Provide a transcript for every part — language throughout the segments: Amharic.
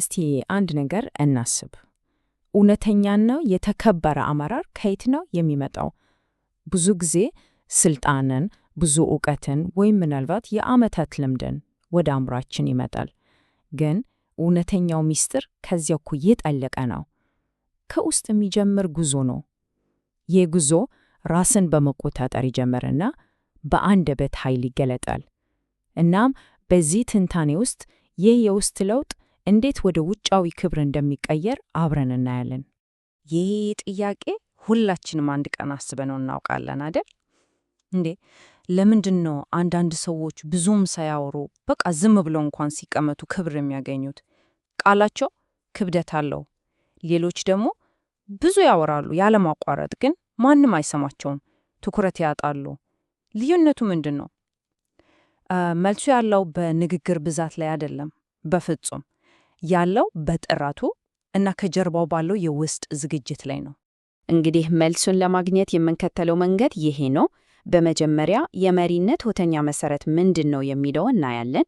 እስቲ አንድ ነገር እናስብ። እውነተኛና የተከበረ አመራር ከየት ነው የሚመጣው? ብዙ ጊዜ ስልጣንን፣ ብዙ እውቀትን ወይም ምናልባት የዓመታት ልምድን ወደ አእምሯችን ይመጣል። ግን እውነተኛው ምስጢር ከዚያው እኮ የጠለቀ ነው። ከውስጥ የሚጀምር ጉዞ ነው። ይህ ጉዞ ራስን በመቆጣጠር ይጀምርና በአንደበት ኃይል ይገለጣል። እናም በዚህ ትንታኔ ውስጥ ይህ የውስጥ ለውጥ እንዴት ወደ ውጫዊ ክብር እንደሚቀየር አብረን እናያለን። ይህ ጥያቄ ሁላችንም አንድ ቀን አስበነው እናውቃለን አይደል? እንዴ ለምንድን ነው አንዳንድ ሰዎች ብዙም ሳያወሩ በቃ ዝም ብለው እንኳን ሲቀመጡ ክብር የሚያገኙት? ቃላቸው ክብደት አለው። ሌሎች ደግሞ ብዙ ያወራሉ ያለማቋረጥ፣ ግን ማንም አይሰማቸውም፣ ትኩረት ያጣሉ። ልዩነቱ ምንድን ነው? መልሱ ያለው በንግግር ብዛት ላይ አይደለም፣ በፍጹም ያለው በጥራቱ እና ከጀርባው ባለው የውስጥ ዝግጅት ላይ ነው። እንግዲህ መልሱን ለማግኘት የምንከተለው መንገድ ይሄ ነው። በመጀመሪያ የመሪነት ሁነኛ መሰረት ምንድን ነው የሚለው እናያለን።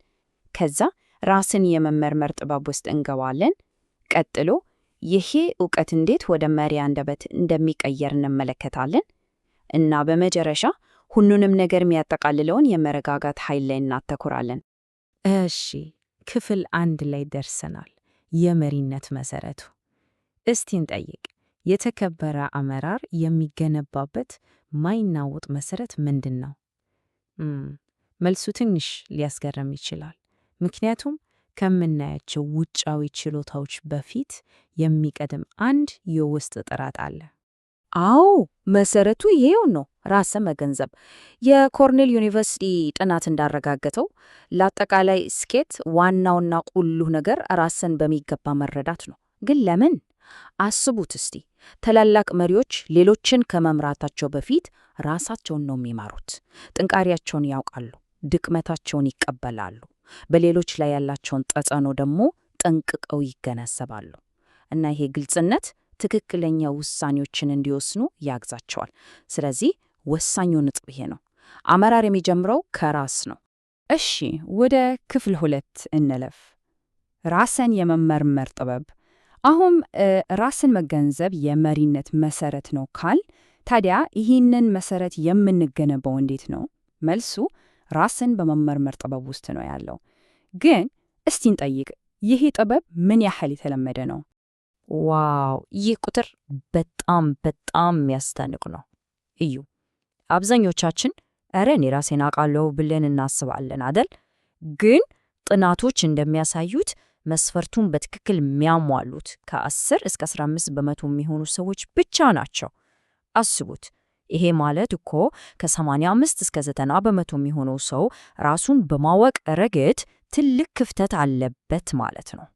ከዛ ራስን የመመርመር ጥበብ ውስጥ እንገባለን። ቀጥሎ ይሄ እውቀት እንዴት ወደ መሪ አንደበት እንደሚቀየር እንመለከታለን። እና በመጨረሻ ሁሉንም ነገር የሚያጠቃልለውን የመረጋጋት ኃይል ላይ እናተኩራለን። እሺ፣ ክፍል አንድ ላይ ደርሰናል። የመሪነት መሰረቱ። እስቲ እንጠይቅ፣ የተከበረ አመራር የሚገነባበት ማይናወጥ መሰረት ምንድን ነው? መልሱ ትንሽ ሊያስገርም ይችላል። ምክንያቱም ከምናያቸው ውጫዊ ችሎታዎች በፊት የሚቀድም አንድ የውስጥ ጥራት አለ። አዎ፣ መሰረቱ ይሄው ነው፣ ራስን መገንዘብ። የኮርኔል ዩኒቨርሲቲ ጥናት እንዳረጋገጠው ለአጠቃላይ ስኬት ዋናውና ቁልፉ ነገር ራስን በሚገባ መረዳት ነው። ግን ለምን? አስቡት እስቲ። ታላላቅ መሪዎች ሌሎችን ከመምራታቸው በፊት ራሳቸውን ነው የሚማሩት። ጥንካሬያቸውን ያውቃሉ፣ ድክመታቸውን ይቀበላሉ፣ በሌሎች ላይ ያላቸውን ተጽዕኖ ደግሞ ጠንቅቀው ይገነዘባሉ። እና ይሄ ግልጽነት ትክክለኛ ውሳኔዎችን እንዲወስኑ ያግዛቸዋል። ስለዚህ ወሳኙ ነጥብ ይሄ ነው። አመራር የሚጀምረው ከራስ ነው። እሺ፣ ወደ ክፍል ሁለት እንለፍ። ራስን የመመርመር ጥበብ። አሁን ራስን መገንዘብ የመሪነት መሰረት ነው ካል፣ ታዲያ ይህንን መሰረት የምንገነባው እንዴት ነው? መልሱ ራስን በመመርመር ጥበብ ውስጥ ነው ያለው። ግን እስቲ እንጠይቅ፣ ይሄ ጥበብ ምን ያህል የተለመደ ነው? Wow! ይህ ቁጥር በጣም በጣም የሚያስደንቅ ነው። እዩ፣ አብዛኞቻችን እረ እኔ ራሴን አውቃለሁ ብለን እናስባለን አደል? ግን ጥናቶች እንደሚያሳዩት መስፈርቱን በትክክል የሚያሟሉት ከ10 እስከ 15% የሚሆኑ ሰዎች ብቻ ናቸው። አስቡት፣ ይሄ ማለት እኮ ከ85 እስከ 90% የሚሆነው ሰው ራሱን በማወቅ ረገድ ትልቅ ክፍተት አለበት ማለት ነው።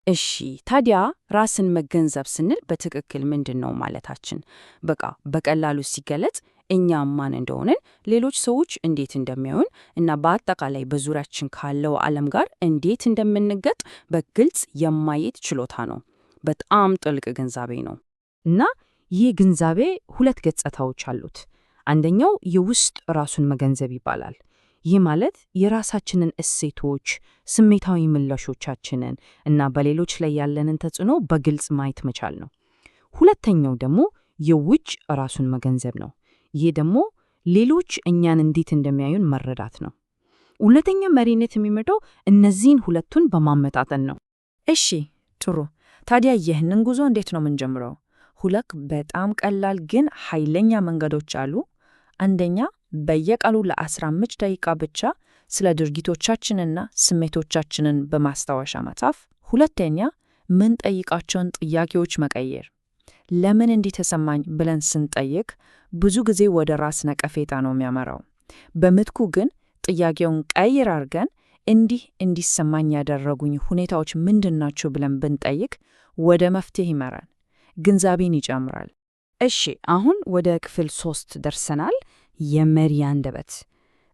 እሺ፣ ታዲያ ራስን መገንዘብ ስንል በትክክል ምንድን ነው ማለታችን? በቃ በቀላሉ ሲገለጽ እኛ ማን እንደሆንን፣ ሌሎች ሰዎች እንዴት እንደሚያዩን እና በአጠቃላይ በዙሪያችን ካለው ዓለም ጋር እንዴት እንደምንገጥ በግልጽ የማየት ችሎታ ነው። በጣም ጥልቅ ግንዛቤ ነው። እና ይህ ግንዛቤ ሁለት ገጽታዎች አሉት። አንደኛው የውስጥ ራሱን መገንዘብ ይባላል። ይህ ማለት የራሳችንን እሴቶች፣ ስሜታዊ ምላሾቻችንን እና በሌሎች ላይ ያለንን ተጽዕኖ በግልጽ ማየት መቻል ነው። ሁለተኛው ደግሞ የውጭ ራሱን መገንዘብ ነው። ይህ ደግሞ ሌሎች እኛን እንዴት እንደሚያዩን መረዳት ነው። እውነተኛ መሪነት የሚመጣው እነዚህን ሁለቱን በማመጣጠን ነው። እሺ፣ ጥሩ። ታዲያ ይህንን ጉዞ እንዴት ነው የምንጀምረው? ሁለት በጣም ቀላል ግን ኃይለኛ መንገዶች አሉ። አንደኛ፣ በየቀኑ ለ15 ደቂቃ ብቻ ስለ ድርጊቶቻችንና ስሜቶቻችንን በማስታወሻ መጻፍ። ሁለተኛ፣ ምንጠይቃቸውን ጥያቄዎች መቀየር። ለምን እንዲህ ተሰማኝ ብለን ስንጠይቅ ብዙ ጊዜ ወደ ራስ ነቀፌታ ነው የሚያመራው። በምትኩ ግን ጥያቄውን ቀይር አድርገን እንዲህ እንዲሰማኝ ያደረጉኝ ሁኔታዎች ምንድን ናቸው ብለን ብንጠይቅ ወደ መፍትሄ ይመራል፣ ግንዛቤን ይጨምራል። እሺ፣ አሁን ወደ ክፍል ሶስት ደርሰናል። የመሪ አንደበት።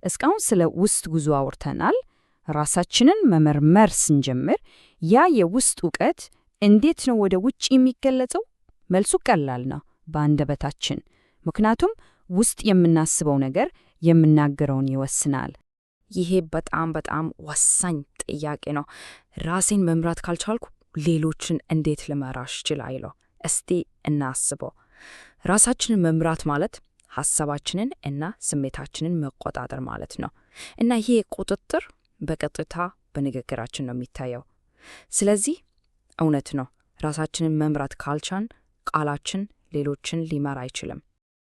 እስካሁን ስለ ውስጥ ጉዞ አውርተናል። ራሳችንን መመርመር ስንጀምር ያ የውስጥ እውቀት እንዴት ነው ወደ ውጭ የሚገለጸው? መልሱ ቀላል ነው፣ በአንደበታችን። ምክንያቱም ውስጥ የምናስበው ነገር የምናገረውን ይወስናል። ይሄ በጣም በጣም ወሳኝ ጥያቄ ነው። ራሴን መምራት ካልቻልኩ ሌሎችን እንዴት ልመራሽ እችላለሁ? እስቲ እናስበው። ራሳችንን መምራት ማለት ሐሳባችንን እና ስሜታችንን መቆጣጠር ማለት ነው። እና ይሄ ቁጥጥር በቀጥታ በንግግራችን ነው የሚታየው። ስለዚህ እውነት ነው፣ ራሳችንን መምራት ካልቻን ቃላችን ሌሎችን ሊመራ አይችልም።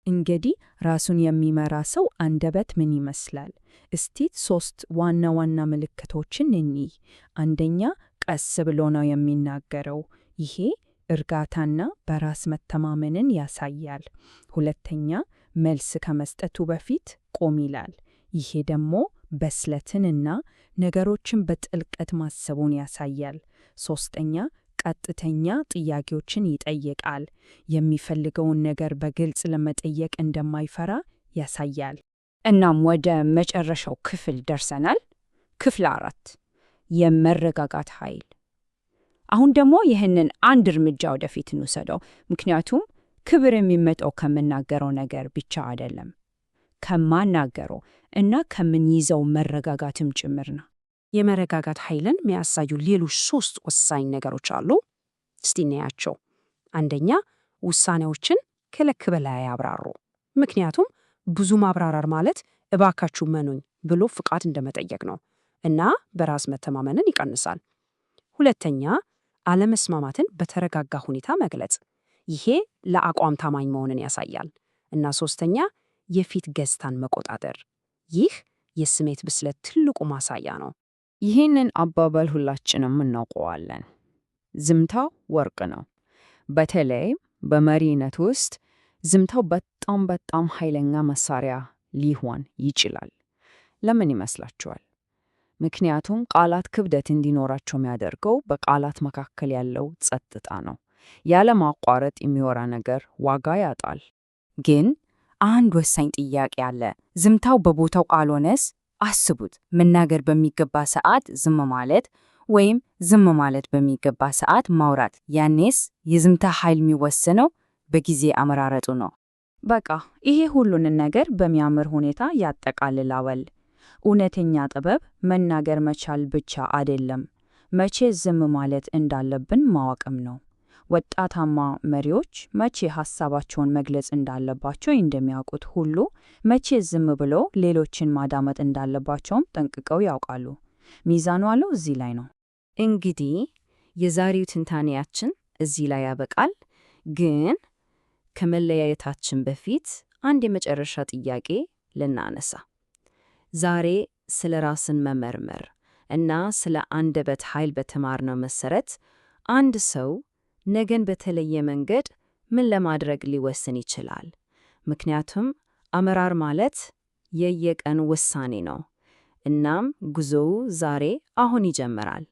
እንግዲህ ራሱን የሚመራ ሰው አንደበት ምን ይመስላል? እስቲ ሶስት ዋና ዋና ምልክቶችን እንይ። አንደኛ፣ ቀስ ብሎ ነው የሚናገረው። ይሄ እርጋታና በራስ መተማመንን ያሳያል። ሁለተኛ፣ መልስ ከመስጠቱ በፊት ቆም ይላል። ይሄ ደግሞ በስለትንና ነገሮችን በጥልቀት ማሰቡን ያሳያል። ሶስተኛ፣ ቀጥተኛ ጥያቄዎችን ይጠይቃል። የሚፈልገውን ነገር በግልጽ ለመጠየቅ እንደማይፈራ ያሳያል። እናም ወደ መጨረሻው ክፍል ደርሰናል። ክፍል 4፣ የመረጋጋት ኃይል። አሁን ደግሞ ይህንን አንድ እርምጃ ወደፊት እንውሰደው። ምክንያቱም ክብር የሚመጣው ከምናገረው ነገር ብቻ አይደለም፣ ከማናገረው እና ከምንይዘው መረጋጋትም ጭምር ነው። የመረጋጋት ኃይልን የሚያሳዩ ሌሎች ሶስት ወሳኝ ነገሮች አሉ። እስቲ እናያቸው። አንደኛ፣ ውሳኔዎችን ከልክ በላይ ያብራሩ። ምክንያቱም ብዙ ማብራራር ማለት እባካችሁ መኑኝ ብሎ ፍቃድ እንደመጠየቅ ነው እና በራስ መተማመንን ይቀንሳል። ሁለተኛ፣ አለመስማማትን በተረጋጋ ሁኔታ መግለጽ። ይሄ ለአቋም ታማኝ መሆንን ያሳያል። እና ሶስተኛ፣ የፊት ገጽታን መቆጣጠር። ይህ የስሜት ብስለት ትልቁ ማሳያ ነው። ይህንን አባባል ሁላችንም እናውቀዋለን። ዝምታው ወርቅ ነው። በተለይ በመሪነት ውስጥ ዝምታው በጣም በጣም ኃይለኛ መሳሪያ ሊሆን ይችላል። ለምን ይመስላችኋል? ምክንያቱም ቃላት ክብደት እንዲኖራቸው የሚያደርገው በቃላት መካከል ያለው ጸጥታ ነው። ያለማቋረጥ የሚወራ ነገር ዋጋ ያጣል። ግን አንድ ወሳኝ ጥያቄ አለ። ዝምታው በቦታው ካልሆነስ? አስቡት፣ መናገር በሚገባ ሰዓት ዝም ማለት ወይም ዝም ማለት በሚገባ ሰዓት ማውራት። ያኔስ የዝምታ ኃይል የሚወሰነው በጊዜ አመራረጡ ነው። በቃ ይሄ ሁሉንን ነገር በሚያምር ሁኔታ ያጠቃልላል። እውነተኛ ጥበብ መናገር መቻል ብቻ አይደለም፣ መቼ ዝም ማለት እንዳለብን ማወቅም ነው። ወጣታማ መሪዎች መቼ ሐሳባቸውን መግለጽ እንዳለባቸው እንደሚያውቁት ሁሉ መቼ ዝም ብሎ ሌሎችን ማዳመጥ እንዳለባቸውም ጠንቅቀው ያውቃሉ። ሚዛኑ አለው እዚህ ላይ ነው። እንግዲህ የዛሬው ትንታኔያችን እዚህ ላይ ያበቃል። ግን ከመለያየታችን በፊት አንድ የመጨረሻ ጥያቄ ልናነሳ። ዛሬ ስለ ራስን መመርመር እና ስለ አንደበት ኃይል በተማርነው መሰረት አንድ ሰው ነገን በተለየ መንገድ ምን ለማድረግ ሊወስን ይችላል? ምክንያቱም አመራር ማለት የየቀን ውሳኔ ነው። እናም ጉዞው ዛሬ አሁን ይጀምራል።